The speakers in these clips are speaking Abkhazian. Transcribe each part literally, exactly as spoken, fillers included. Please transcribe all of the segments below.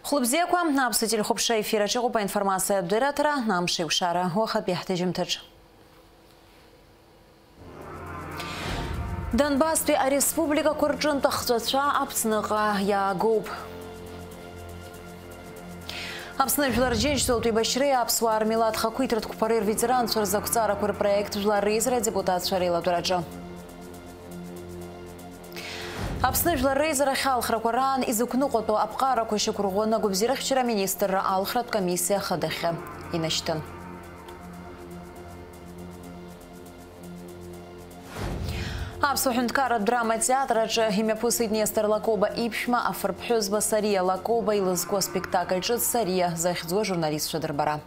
Хәлыбзиақәа, аԥсуа телехәаԥшра ефир аҿы иҟоуп аинформациатә дырраҭара, амш еиқәшара, уахатәи ҳҭыжьымҭаҿ. Донбасстәи ареспубликақәа рҿынтә ахҵәацәа Аԥсныҟа иаагоуп. Аԥсны Жәлар Џьынџьтәылатә еибашьреи аԥсуаа рмилаҭ хақәиҭратә қәԥареи рветеранцәа рзы ақәҵарақәа рпроект Жәлар Реизара адепутатцәа реилатәараҿы. Аԥсны Жәлар Реизарахь алхрақәа раан изықәныҟәатәу аԥҟарақәа шьақәырӷәӷәаны агәабзиарахьчара аминистрра алхратә комиссиа ахадахьы инашьҭын. Аԥсуа ҳәынҭқарратә драма театр аҿы имҩаԥысит Нестор Лакоба иԥшәма афырԥҳәызба Сариа Лакоба илызку аспектакль ҿыц Сариа захьӡу ажурналистцәа дырбара.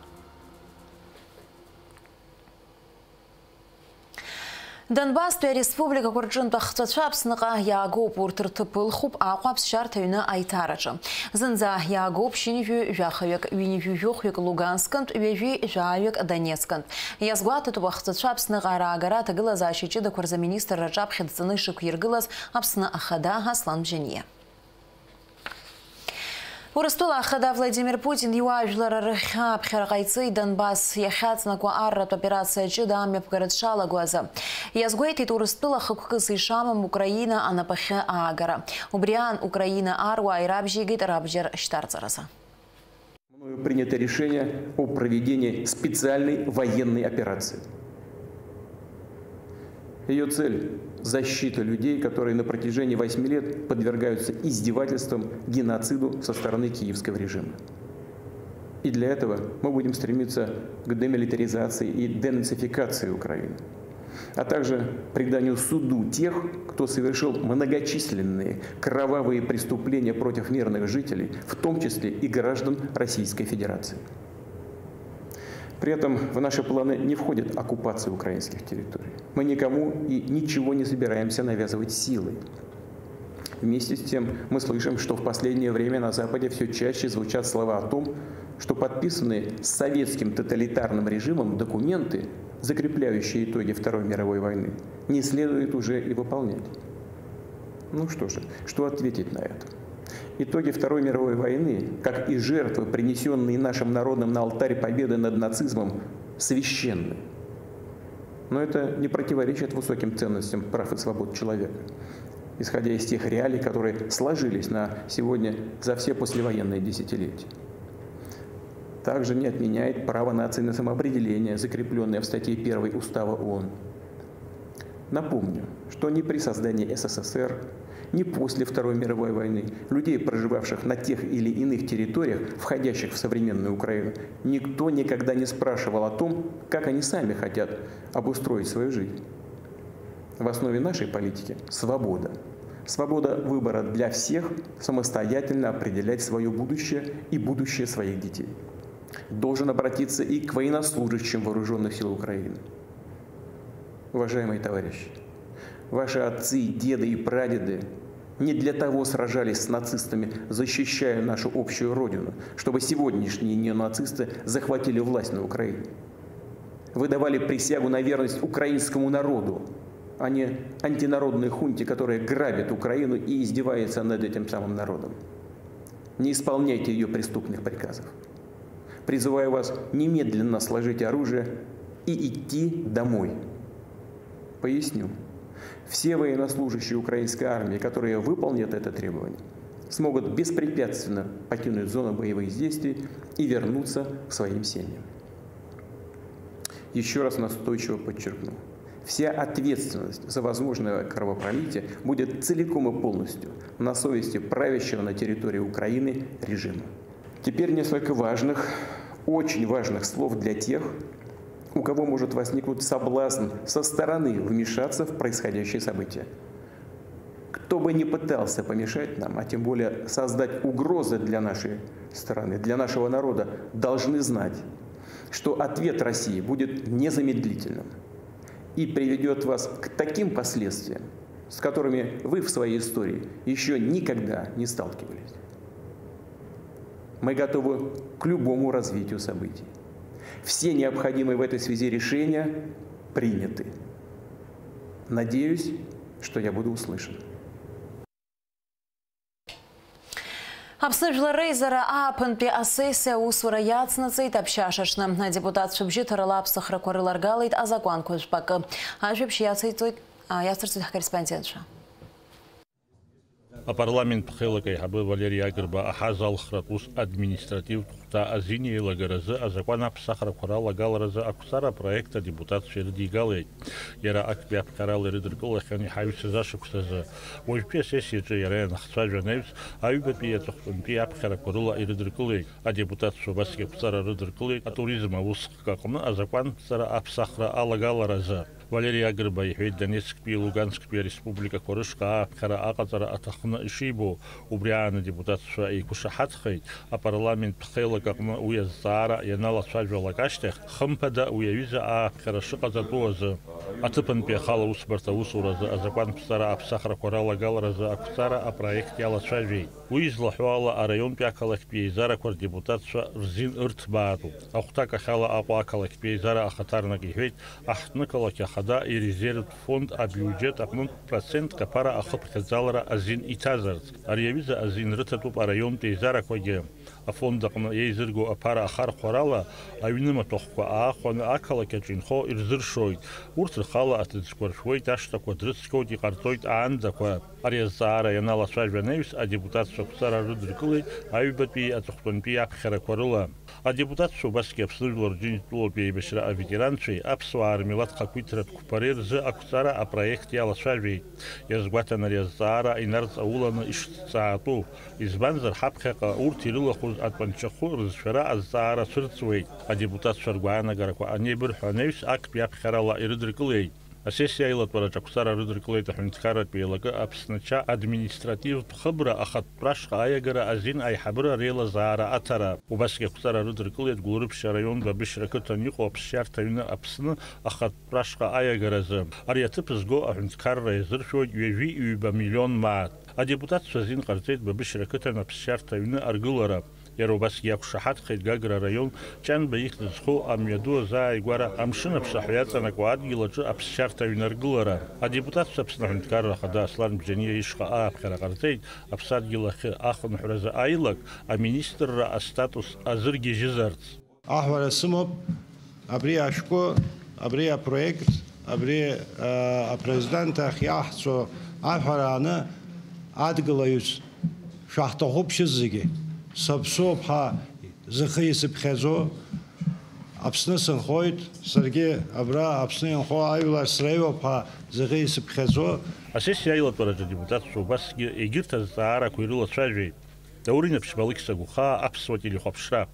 Донбасстәи ареспубликақәа рҿынтә ахҵәацәа Аԥсныҟа иаагоуп, урҭ рҭыԥ ылхуп Аҟәа аԥсшьарҭа аҩны аиҭараҿы. Зынӡа иаагоуп шьынжәаҩ жәахаҩык, ҩынҩажәи жәохәҩык Луганскынтә, ҩажәи жәаҩык Донецкынтә. Иазгәаҭатәуп ахҵәацәа Аԥсныҟа раагара аҭагылазаашьа ҷыдақәа рзы аминистрра аҿаԥхьа дҵаны ишықәиргылаз Аԥсны Ахада Аслан Бжьаниа. Урыстәыла Ахада Владимир Путин иуаажәлар рхьааԥхьара ҟаиҵеит Донбасс иахьаҵнакуа арратә операциа ҷыда амҩаԥгара дшалаго азы. Иазгәеиҭеит Урыстәыла хықәкыс ишамам Украина анапахьы аагара. Убри аан Украина аруаа ирабжьеигеит рабџьар шьҭарҵаразы. Мною принято решение о проведении специальной военной операции. Ее цель — защита людей, которые на протяжении восьми лет подвергаются издевательствам, геноциду со стороны киевского режима. И для этого мы будем стремиться к демилитаризации и денацификации Украины, а также преданию суду тех, кто совершил многочисленные кровавые преступления против мирных жителей, в том числе и граждан Российской Федерации. При этом в наши планы не входит оккупация украинских территорий. Мы никому и ничего не собираемся навязывать силой. Вместе с тем мы слышим, что в последнее время на Западе всё чаще звучат слова о том, что подписанные советским тоталитарным режимом документы, закрепляющие итоги Второй мировой войны, не следует уже и выполнять. Ну что же, что ответить на это? Итоги Второй мировой войны, как и жертвы, принесённые нашим народом на алтарь победы над нацизмом, священны. Но это не противоречит высоким ценностям прав и свобод человека, исходя из тех реалий, которые сложились на сегодня за все послевоенные десятилетия. Также не отменяет право нации на самоопределение, закреплённое в статье первой Устава ООН. Напомню, что ни при создании СССР, ни после Второй мировой войны людей, проживавших на тех или иных территориях, входящих в современную Украину, никто никогда не спрашивал о том, как они сами хотят обустроить свою жизнь. В основе нашей политики — свобода. Свобода выбора для всех самостоятельно определять своё будущее и будущее своих детей. Должен обратиться и к военнослужащим вооружённых сил Украины. Уважаемые товарищи, ваши отцы, деды и прадеды не для того сражались с нацистами, защищая нашу общую родину, чтобы сегодняшние неонацисты захватили власть на Украине. Вы давали присягу на верность украинскому народу, а не антинародной хунте, которая грабит Украину и издевается над этим самым народом. Не исполняйте её преступных приказов. Призываю вас немедленно сложить оружие и идти домой. Поясню. Все военнослужащие украинской армии, которые выполнят это требование, смогут беспрепятственно покинуть зону боевых действий и вернуться к своим семьям. Ещё раз настойчиво подчеркну. Вся ответственность за возможное кровопролитие будет целиком и полностью на совести правящего на территории Украины режима. Теперь несколько важных, очень важных слов для тех, у кого может возникнуть соблазн со стороны вмешаться в происходящие события. Кто бы ни пытался помешать нам, а тем более создать угрозы для нашей страны, для нашего народа, должны знать, что ответ России будет незамедлительным и приведёт вас к таким последствиям, с которыми вы в своей истории ещё никогда не сталкивались. Мы готовы к любому развитию событий. Все необходимые в этой связи решения приняты. Надеюсь, что я буду услышан. Аԥсны Жәлар Реизара ааԥынтәи асессиа аусура иацнаҵеит аԥшьашаҽны. Адепутатцәа бжьыҭарала аԥсахрақәа рыларгалеит азакәанқәа жәпакы. Ажәабжь иациҵоит, а, иацырҵоит ҳкорреспондентцәа. Апарламент ԥхеилак аиҳабы Валери Агрба аҳазалхратә ус административтә хәҭа азин еилагаразы азакәан аԥсахрақәа ралагаларазы ақәҵара апроект адепутатцәа ирыдигалеит. Иара актәи аԥҟарала ирыдыркылахьан иҳаҩсыз ашықәсазы. Уажәтәи асессиаҿы иара ианахцәажәа анаҩс, аҩбатәи аҵыхәтәантәи аԥхьарақәа рыла ирыдыркылеит. Адепутатцәа убасгьы ақәҵара рыдыркылеит атуризм аусхк аҟны азакәанԥҵара аԥсахра алагаларазы. Валери Агрба иҳәеит, Донецктәи Лугансктәи ареспубликақәа рышҟа ааԥхьара аҟаҵара аҭахны ишибо. Убри аан адепутатцәа еиқәышаҳаҭхеит, апарламент ԥхеилак аҟны уи азҵаара ианалацәажәалак ашьҭахь, хымԥада уи аҩыза ааԥхьара шыҟаҵатәу азы. Аҭыԥантәи ахала аусбарҭа аусуразы азакәанԥҵара аԥсахрақәа ралагаларазы ақәҵара апроект иалацәажәеит. Уи излаҳәо ала, араионтәи ақалақьтә еизарақәа рдепутатцәа рзин ырҭбаатәуп. Ахәҭакахьала Аҟәа ақалақьтә еизара ахаҭарнак иҳәеит, аҳҭнықалақь ахада ирезервтә фонд абиуџьет аҟнытә процентк аԥара ахыԥхьаӡалара азин иҭазарц. Ари аҩыза азин рыҭатәуп араионтә еизарақәагьы. Афонд аҟны еизырго аԥара ахархәарала, аҩны маҭәахәқәа аахәаны ақалақь аҿы инхо ирзыршоит. Урҭ рхала аҭыӡқәа ршәуеит, ашҭақәа дрыцқьоит, иҟарҵоит аандақәа. Ари азҵаара ианалацәажәа анаҩс, адепутатцәа ақәҵара рыдыркылеит аҩбатәи аҵыхәтәантәи аԥхьарақәа рыла. Адепутатцәа убасгьы Аԥсны Жәлар Џьынџьтәылатәи аибашьра аветеранцәеи аԥсуаа рмилаҭ хақәиҭратә қәԥареи рзы ақәҵара апроект иалацәажәеит. Иазгәаҭан ари азҵаара инарҵауланы ишҭҵаатәу, избанзар, ҳаԥхьаҟа урҭ ирылахәыз атәанчахәы рызшәара азҵаара цәырҵуеит. Адепутатцәа ргәаанагарақәа анеибырҳәо анаҩс, актәи аԥхьарала ирыдыркылеит. Асессиа аилатәараҿы ақәҵара рыдыркылеит аҳәынҭқарратә еилакы Аԥсны ача административтә хыбра ахатәтә рашҟа аиагара азин аиҳабыра реилазаара аҭара. Убасгьы ақәҵара рыдыркылеит Гәылрыԥшь араион Бабышьра қыҭан иҟоу аԥсшьарҭа аҩны Аԥсны ахатәтә рашҟа аиагаразы. Ари аҭыԥ зго аҳәынҭқарра иазыршәоит ҩажәи ҩба миллион мааҭ. Адепутатцәа азин ҟарҵеит Бабышьра қыҭан аԥсшьарҭа аҩны аргылара. Иара убасгьы иақәшаҳаҭхеит Гагра араион Ҷанба ихьӡ зху амҩаду азааигәара амшын аԥшаҳәа иаҵанакуа адгьыл аҿы аԥсшьарҭа аҩнаргылара. Адепутатцәа Аԥсны аҳәынҭқарра ахада Аслан Бжьаниа ишҟа ааԥхьара ҟарҵеит аԥсадгьыл ахьы ахынҳәразы аилак аминистрра астатус азыргьежьызарц. Аҳәара сымоуп, абри ашәҟәы, абри апроект, абри, а, апрезидент ахь иаҳҵо аҳәара аны адгылаҩыс шәаҳҭахуп шәызегьы. Саԥсуоуп ҳәа зыхы исыԥхьаӡо, Аԥсны сынхоит, саргьы абра Аԥсны инхо ажәлар среиуоуп ҳәа зыхы исыԥхьаӡо. Асессиа аилатәараҿы адепутатцәа убасгьы егьырҭ азҵаарақәа ирылацәажәеит. Даур Инаԥшьба, Алықьса Гәхаа, Аԥсуа телехәаԥшра.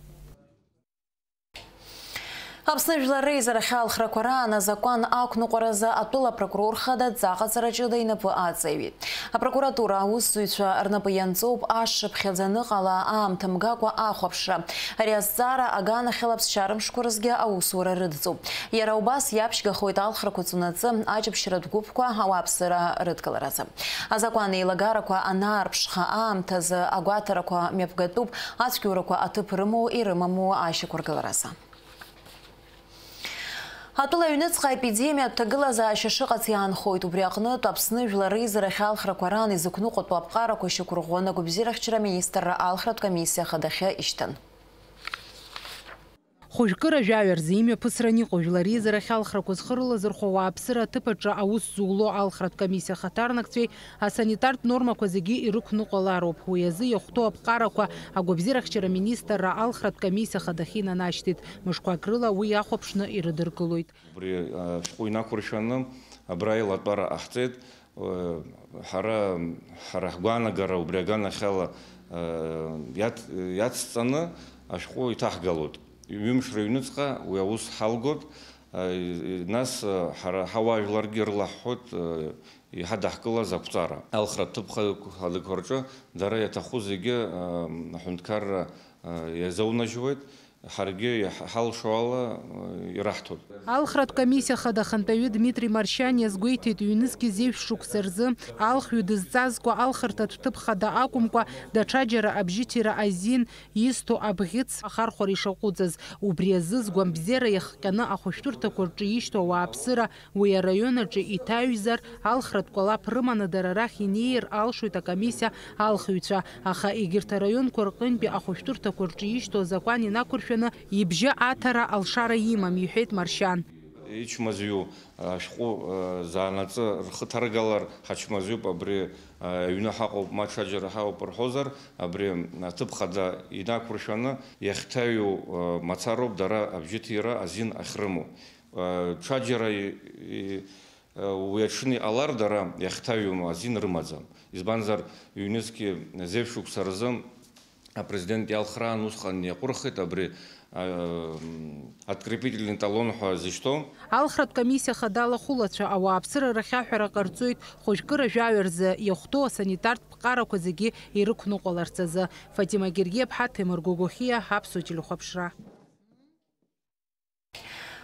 Аԥсны Жәлар Реизарахь алхрақәа раан азакәан ақәныҟәаразы атәыла апрокурор хада аҵаҟаҵара ҷыда инапы аҵаҩит. Апрокуратура аусзуҩцәа рнапы ианҵоуп ашшыԥхьаӡа аныҟала аамҭа мгакәа ахәаԥшра. Ари азҵаара аганахьала ԥсшьара мшқәа рзгьы аусура рыдҵоуп. Иара убас иаԥшьгахоит алхрақәа ҵунаҵы аҷаԥшьаратә гәыԥқәа ауааԥсыра рыдкыларазы. Азакәан еилагарақәа анаарԥшха аамҭазы агәаҭарақәа мҩаԥгатәуп, ацәгьоурақәа аҭыԥ рымоу ирымаму ашьақәыргыларазы. Атәыла аҩныҵҟа аепидемиатә ҭагылазаашьа шыҟац иаанхоит. Убри аҟнытә Аԥсны Жәлар Реизарахь алхрақәа раан изықәныҟәатәу аԥҟарақәа шьақәырӷәӷәаны агәабзиарахьчара аминистрра алхратә комиссиа ахадахьы ишьҭан. Хәыжәкыра жәаҩа рзы имҩаԥысран иҟоу Жәлар Реизарахь алхрақәа зхы рылазырхәо ауааԥсыра аҭыԥ аҿы аус зуло алхратә комиссиа ахаҭарнакцәеи асанитартә нормақәа зегьы ирықәныҟәалароуп. Уи азы иахәҭоу аԥҟарақәа агәабзиарахьчара аминистрра алхратә комиссиа ахадахьы инанашьҭит. Мышқәак рыла уи иахәаԥшны ирыдыркылоит. Убри, а, ашәҟәы инақәыршәаны абра аилатәара ҟаҳҵеит. Э, ҳара, ҳара ҳгәаанагара убри аганахьала, э, иац-, иацҵаны ашәҟәы иҭаҳгалоит. Ҩымш рыҩныҵҟа уи аус ҳалгоит. Э, нас, э, ҳара ҳауаажәларгьы рылаҳхәоит, э, иҳадаҳкылаз ақәҵара. Алхратә ҭыԥ хадақәа рҿы дара иаҭаху зегьы, э, аҳәынҭқарра, э, иазаунажьуеит. Ҳаргьы иаҳ-, ҳалшо ала, э, ираҳҭоит. Алхратә комиссиа хада ахантәаҩы Дмитри Маршьан иазгәеиҭеит, ҩнызқьи зеижә шықәса рзы алхҩы дызҵазкуа алхырҭатә ҭыԥ хада акәымкәа, даҽаџьара абжьыҭира азин изҭо абӷьыц ахархәара ишаҟәыҵыз. Убри азы згәамбзиара иахҟьаны ахәышәтәырҭақәа рҿы ишьҭоу ауааԥсыра уи араион аҿы иҭаҩзар, алхратә кәалаԥ рыманы дара рахь инеир алшоит акомиссиа алхыҩцәа, аха егьырҭ араионқәа рҟынтәи ахәышәтәырҭақәа рҿы ишьҭоу азакәан инақәыршәаны ибжьы аҭара алшара имам, иҳәеит Маршьан. Ичмазаҩу ашәҟәы, э, заанаҵы рхы ҭаргалар, ҳачмазаҩуп, абри, э, аҩны ҳаҟоуп, ма ҽаџьара ҳаҟоуп рҳәозар, абри аҭыԥ хада инақәыршәаны иахьҭаҩу, э, мацароуп дара абжьыҭира азин ахьрымоу. Э, ҽаџьара и-, и-, э, уи аҽны иҟалар, дара иахьҭаҩу азин рымаӡам. Избанзар, ҩнызқьи зеижә шықәса рзы Апрезидент иалхраан усҟан иаҟәырхит абри, а, открепительный талон ҳәа зышьҭоу. Алхратә комиссиа хадала ахәылацәа ауааԥсыра рахь аҳәара ҟарҵоит, хәажәкыра жәаҩа рзы иахәҭоу асанитартә ԥҟарақәа зегьы ирықәныҟәаларц азы. Фатима Гергиаԥҳа, Ҭемыр Гогохиа, Аԥсуа телехәаԥшра.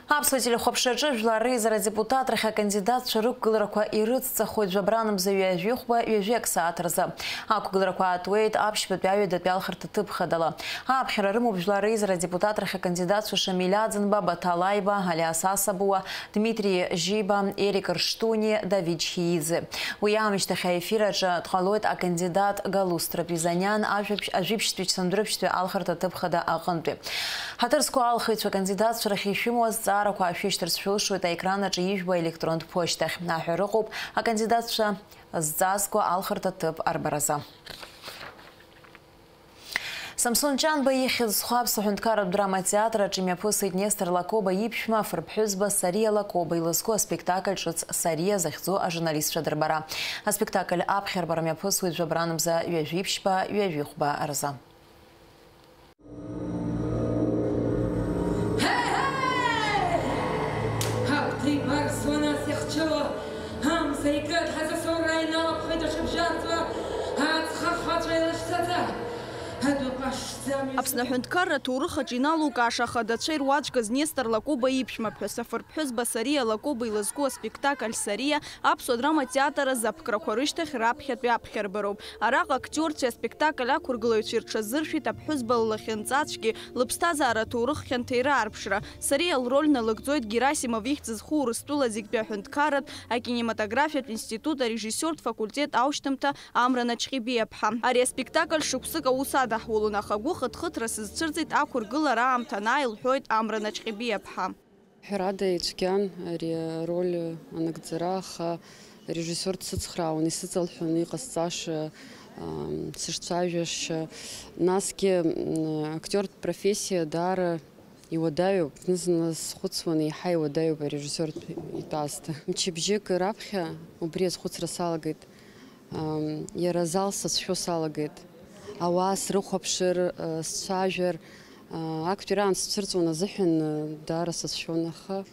Аԥсуа телехәаԥшраҿы Жәлар Реизара адепутат рахь акандидатцәа рықәгыларақәа ирыцҵахоит жәабранмза ҩажәихәба ҩажәи аксааҭ рзы. Ақәгыларақәа аатуеит аԥшьбатәи аҩадатәи алхырҭа ҭыԥ хадала. Ааԥхьара рымоуп Жәлар Реизара адепутат рахь акандидатцәа Шамиль Аӡынба, Баҭал Аиба, Алиас Асабуа, Дмитри Жьиба, Ерик Рштуни, Давид Чхиидзе. Уи аамышьҭахь аефир аҿы дҟалоит акандидат Галустра Пизаниан ажәабжь-, ажәибжьтәи Ҽсандрыԥшьтәи алхырҭа ҭыԥ хада аҟынтәи. Ҳаҭыр зқәу алхыҩцәа кандидатцәа рахь ишәымоу азҵаарақәа аашәышьҭырц шәылшоит аекран аҿы ижәбо аелектронтә ԥошьҭахь. Аҳәара ыҟоуп акандидатцәа зҵазкуа алхырҭа ҭыԥ арбаразы. Самсон Ҷанба ихьӡ зху Аԥсуа ҳәынҭқарратә драматеатр аҿы имҩаԥысит Нестор Лакоба иԥшәма афырԥҳәызба Сариа Лакоба илызку аспектакль ҿыц Сариа захьӡу ажурналистцәа дырбара. Аспектакль аԥхьарбара мҩаԥысуеит жәабранмза ҩажәи ԥшьба, ҩажәи хәба рзы. Ҳагәҭа ибарсуа нас иахчыло, амза икыд ҳазасура иналаԥхеит ашыбжьарҵәа, аҵх ахацәа еилашьцаӡа, адәы ҟәашӡа. Аԥсны аҳәынҭқарра аҭоурых аҿы иналукааша ахадацәа ируаӡәкыз Нестор Лакоба иԥшәмаԥҳәыс, афырԥҳәызба Сариа Лакоба илызку аспектакль Сариа Аԥсуа драматеатр азы аԥкрақәа рышьҭахь раԥхьатәи аԥхьарбароуп. Араҟа актиорцәеи аспектакль ақәыргылаҩцәеи рҽазыршәеит аԥҳәызба ллахьынҵацәгьеи лыԥсҭазаара аҭоурых хьанҭеи раарԥшра. Сариа лроль налыгӡоит Герасимов ихьӡ зху Урыстәыла зегьтәи аҳәынҭқарратә акинематографиатә институт арежиссиортә факультет аушьҭымҭа Амра Наҷҟьебиаԥҳа. Ари аспектакль шықәсык аус адаҳулон, аха гәыхыҭхыҭра сызцәырҵит ақәыргылара аамҭа анааилҳәоит Амра Наҷҟьебиаԥҳа. Ҳәарада, ицәгьан ари ароль анагӡара, аха арежиссиор дсыцхраауан, исыҵалҳәон иҟасҵаша, ам, сышцәажәаша. Насгьы, м, актиортә профессиа даара иуадаҩуп. Зны-зынла схәыцуан, еиҳа иуадаҩуп арежиссиортә итәазҭа. Мчыбжьык раԥхьа убри азхәыцра салагеит. Ам, иара азал сацәшәо салагеит. Ауаа срыхәаԥшыр, а, сцәажәар, а, актәи раан сцәырҵуан азыҳәан, а, даара сацәшәон, аха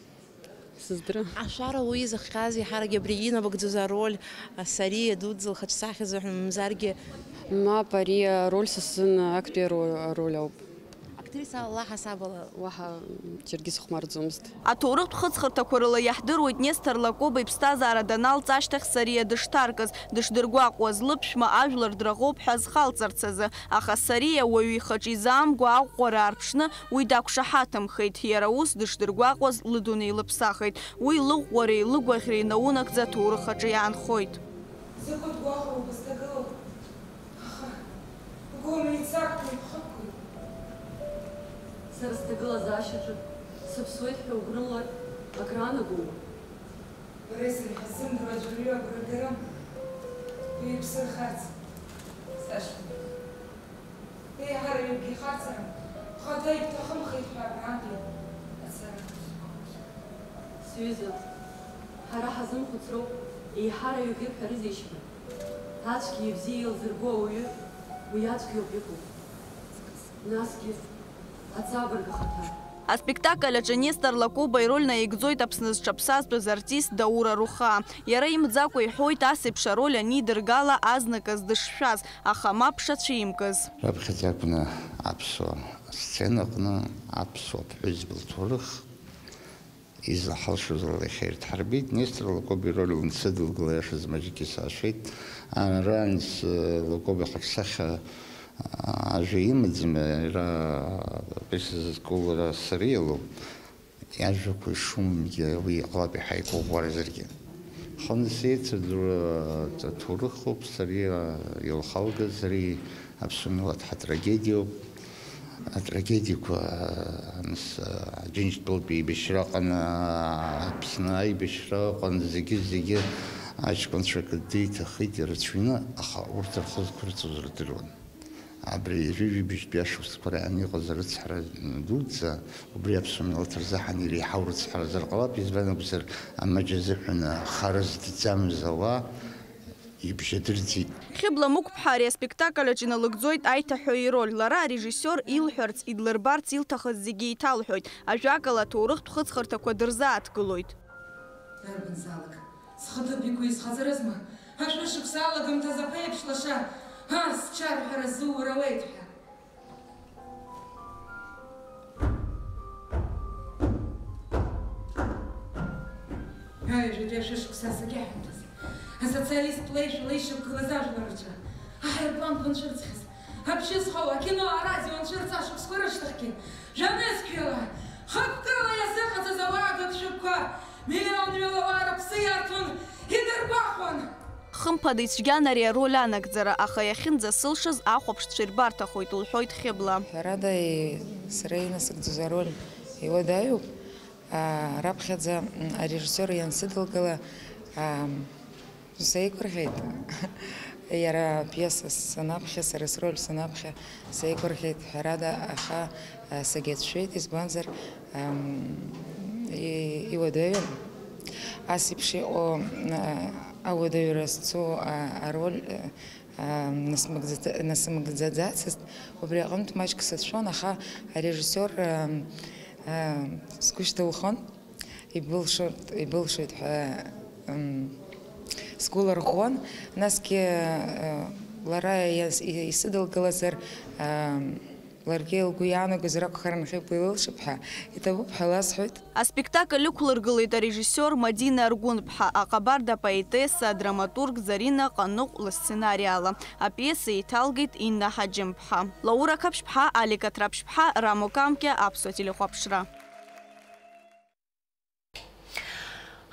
сыздырам. Ашәара уи изыхҟьаз еиҳарак абри инамыгӡоз ароль, а, Сариа дуӡӡа лхаҿсахьаз ҳәа мамзаргьы. Мап, ари ароль са сзын актәи аро-, ароль ауп. Актриса ала ҳасабала уаҳа џьаргьы сыхәмарӡомызт. Аҭоурыхтә хыҵхырҭақәа рыла иаҳдыруеит Нестор Лакоба иԥсҭазаара даналҵ ашьҭахь Сариа дышҭаркыз, дышдыргәаҟуаз, лыԥшәма ажәлар драӷоуп ҳәа зхалҵарц азы. Аха Сариа уаҩы ихаҿы изаамго аӷәӷәара аарԥшны уи дақәшаҳаҭымхеит. Иара ус дышдыргәаҟуаз лыдунеи лыԥсахит. Уи лыӷәӷәареи лыгәаӷьреи наунагӡа аҭоурых аҿы иаанхоит. Закәытә гәахәароуп узҭагылоу? Аха бгәы мицакәа ихықәкит. Сара сҭагылазаашьаҿы сыԥсуеит ҳәа угәрымлар акраанагома? Бареи сареи ҳаззымдыруа аӡәырҩы агәра гарым, уи иԥсы рхарц, сашьцәа. Еиҳараҩык ихацара, бхаҭа ибҭахымхеит ҳәа абрантәи ацара. Сҩыза, ҳара ҳазымхәыцроуп, еиҳараҩык иқәҳарызеишь ҳәа. Ацәгьеи абзиеи еилзырго ауаҩы уи ацәгьоуп иҟоу. Насгьы, аҵабырг ахаҭа. Аспектакль аҿы Нестор Лакоба ироль наигӡоит Аԥсны зҽаԥсазтәыз артист Даур Арухаа. Иара имӡакәа иҳәоит ас еиԥш ароль анидыргала азныказ дышшәаз, аха мап шацәимкыз. Раԥхьаӡа акәны аԥсуа Асценаҟны аԥсуа ԥҳәызба лҭоурых излаҳалшоз ала иахьа ирыдҳарбеит. Нестор Лакоба ироль лансыдылгыла, иашазы, маҷгьы саашәеит. Ара анс Лакоба ихаҿсахьа ажәа имаӡам, иара апиеса зызку лара Сариа лоуп. Иажәақәа ишумгьы уи иҟалап, иаҳа игәыӷәӷәаразаргьы. Хынтә сеицырдыруа аҭоурых ыҟоуп, Сариа илхалгаз, ари аԥсуа милаҭ ҳатрагедиоуп. Атрагедиақәа, нас, Џьынџьтәылатәи еибашьра ыҟан, Аԥсны аибашьра ыҟан, зегьы-зегьы аҷкәынцәа кыдды иҭахеит ирацәаҩны, аха урҭ рхы зқәырҵоз рдыруан. Абри ҩажәи жәибжьтәи ашықәсқәа раан иҟаз арыцҳара дуӡӡа, убри аԥсуа милаҭ рзыҳәан иреиҳау рыцҳаразар ҟалап, избан акәзар, амаџь азыҳәан хара зҭӡамыз ауаа ибжьадырӡит. Хьыбла Мықәԥҳа ари аспектакль аҿы иналыгӡоит аиҭаҳәаҩ ироль. Лара арежиссиор илҳәарц, идлырбарц илҭахыз зегьы еиҭалҳәоит. Ажәакала, аҭоурыхтә хыҵхырҭақәа дырзааҭгылоит. Дарбанзаалак схы ҭыԥ иқәу исхаҵарызма? Ашәышықәса алагамҭазы аԥеиԥш лаша, ас чарҳәара зуур ауеит ҳәа. Ҩажәатәи ашәышықәса асакьаҳәамҭазы асоциалисттә леишәа леишьақәгылаз ажәлар рҿы аҳаирпланқәа анцәырҵхьаз, абжьы зхоу акино, арадио анцәырҵ ашықәсқәа рышьҭахьгьы, жәанызқьҩыла, хықәкыла иазыҟаҵаз ауаа гыгшәыгқәа, миллионҩыла ауаа рыԥсы иарҭон, идыргәаҟуан. Хымԥада ицәгьан ари ароль анагӡара, аха иахьынӡасылшаз ахәаԥшцәа ирбарҭахоит, лҳәоит Хьыбла. Ҳәарада, сара инасыгӡоз ароль иуадаҩуп. А, раԥхьаӡа, м, арежиссиор иансыдылкыла, а, сеигәырӷьеит. Иара апиеса санаԥхьа, сара сроль санаԥхьа, сеигәырӷьеит, ҳәарада, аха, а, сагьацәшәеит, избанзар, ам, и-, иуадаҩын. Ас еиԥш иҟоу, а, ауадаҩра зцу, а, ароль, а, а, насмыгӡаӡа-, насымгӡаӡацызт. Убри аҟынтә маҷк сацәшәон, аха арежиссиор, а, а, сгәы шьҭылхон. Ибылшоит, ибылшоит ҳәа, м, сгәы лырӷәӷәон. Насгьы, э, лара иас-, и-, исыдылкылазар, ам, ларгьы лгәы иаанагозар акәхарын, Хьыбла илылшап ҳәа, иҭабуп ҳәа ласҳәоит. Аспектакль ықәлыргылеит арежиссиор Мадина Аргәынԥҳа, аҟабарда апоетесса, адраматург Зарина Ҟаныҟә лсценариала. Апиеса еиҭалгеит Инна Ҳаџьымԥҳа. Лаура Қаԥшьԥҳа, Алик Аҭраԥшьԥҳа, Рамо Камкиа, Аԥсуа телехәаԥшра.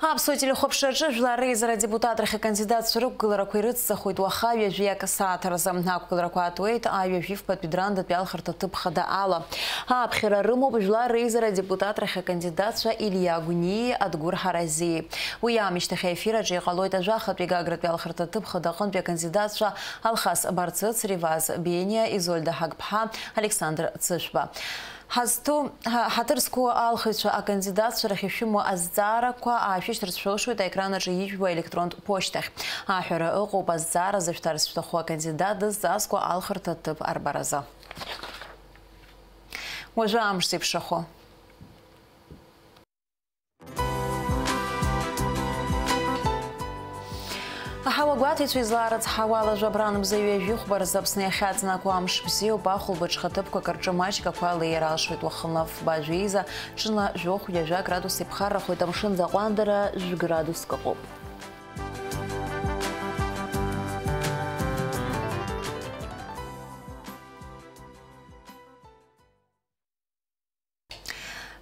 Аԥсуа телехәаԥшраҿы Жәлар Реизара адепутатрахь акандидатцәа рықәгыларақәа ирыцҵахоит уаха ҩажәи акы сааҭ рзы. Ақәгыларақәа аатуеит аҩажәи фбатәи Драндатәи алхырҭа ҭыԥ хада ала. Ааԥхьара рымоуп Жәлар Реизара адепутатрахь акандидатцәа Илиа Гәниеи Адгәыр Ҳаразиеи. Уи аамышьҭахь аефир аҿы иҟалоит ажәахатәи Гагратәи алхырҭа ҭыԥ хада аҟынтәи акандидатцәа Алхас Барцыц, Реваз Бениа, Изольда Ҳагԥҳа, Александр Цышәба. Ҳазҭоу, ҳа-, ҳаҭыр зқәу алхыҩцәа акандидатцәа рахь ишәымоу азҵаарақәа аашәышьҭырц шәылшоит аекран аҿы ижәбо аелектронтә ԥошьҭахь. Аҳәара ыҟоуп азҵаара зышәҭарц шәҭаху акандидат дызҵазкуа алхырҭа ҭыԥ арбаразы. Уажәы амш зеиԥшрахо. Аҳауа гәаҭеицәа излаарыцҳауа ала, жәабран мза ҩажәи хәба рзы Аԥсны иахьаҵнакуа амш бзиоуп, ахәылбыҽха ҭыԥқәа кырҿы маҷк ақәа леир алшоит, уахынла фба жәеиза, ҽынла жәохә-ҩажәа градус иԥхаррахоит, амшын заҟәандара жәградуск ыҟоуп.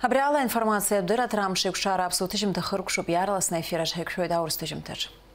Абри ала аинформациатә дырраҭара амш еиқәшара аԥсуа ҭыжьымҭа хыркәшоуп, иаарласны аефир аҿы ҳаиқәшәоит аурыс ҭыжьымҭаҿ.